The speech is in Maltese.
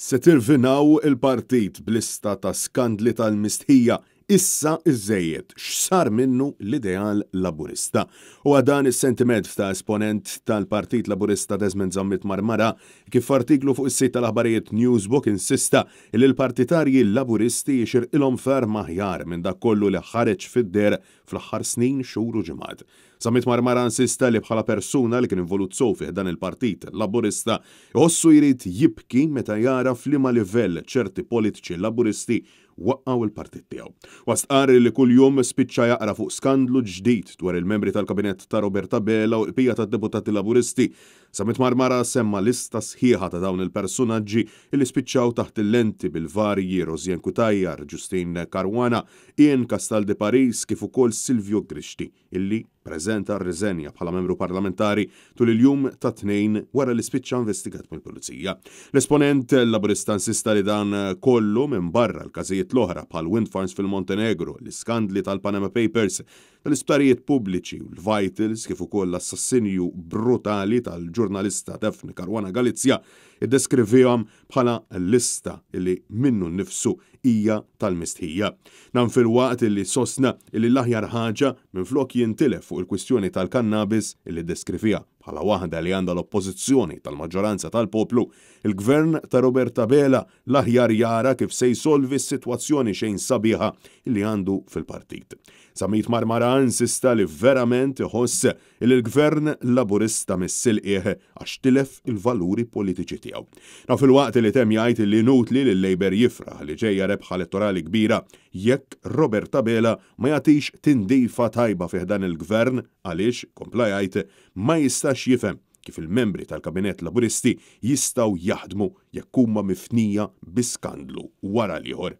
Se tirvinaw il-partit b'lista ta' skandli tal-mistħija, issa iżżejjed, x'sar minnu l-ideal Laburista? Huwa dan is-sentiment ta' esponent tal-Partit Laburista Desmond Zammit Marmara kif f'artiklu fuq is-sit tal-aħbarijiet Newsbook insista li l-partitarji Laburisti jixirqilhom ferm aħjar minn dak kollu li ħareġ fid-deher fl-aħħar snin, xhur u ġimgħat. Zammit Marmara insista li bħala persuna li kien involut sew fi ħdan il-Partit Laburista, iħossu jrid jibki meta jara f'liema livell ċerti politiċi Laburisti waqqgħu l-partit tiegħu. Huwa stqarr li kuljum spiċċa jaqra fuq skandlu ġdid dwar il-membri tal-Kabinett ta' Robert Abela u l-qbija tad-deputati Laburisti. Zammit Marmara semma lista sħiħa ta' dawn il-persunaġġi li spiċċaw taħt il-lenti bil-varji Rosianne Cutajar, Justyne Caruana, Ian Castaldi Paris kif ukoll Silvio Grixti illi preżenta r-riżenja bħala membru parlamentari tul il-jum tat-Tnejn wara li spiċċa investigat mill-Pulizija. L-esponent Laburista insista li dan kollu minbarra l-każijiet l-oħra bħal wind farms fil-Montenegro, l-iskandli tal-Panama Papers, tal-isptarijiet pubbliċi u l-Vitals kif ukoll l-assassinju brutali tal-ġurnalista Daphne Caruana Galizia iddeskrivihom bħala lista li minnu nnifsu hija tal-mistħija. Dan filwaqt li sostna li l-aħjar ħaġa minflok jintilef fuq il-kwistjoni tal-kannabis li ddeskriviha bħala waħda li għandha l-oppożizzjoni tal-maġġoranza tal-poplu, il-Gvern ta' Robert Abela l-aħjar jara kif se jsolvi s-sitwazzjoni xejn sabiħa li għandu fil-partit. Zammit Marmara insista li verament iħoss li l-Gvern Laburista miss il-qiegħ għax tilef il-valuri politiċi tiegħu. Dan filwaqt li temm jgħid li inutli li l-Labour jifraħ li ġejja rebħa elettorali kbira jekk Robert Abela ma jagħtix tindifa tajba fi ħdan il-Gvern għaliex, kompla jgħid, ma jistax jifhem kif il-membri tal-Kabinett Laburisti jistgħu jaħdmu jekk huma mifnija bi skandlu wara l-ieħor.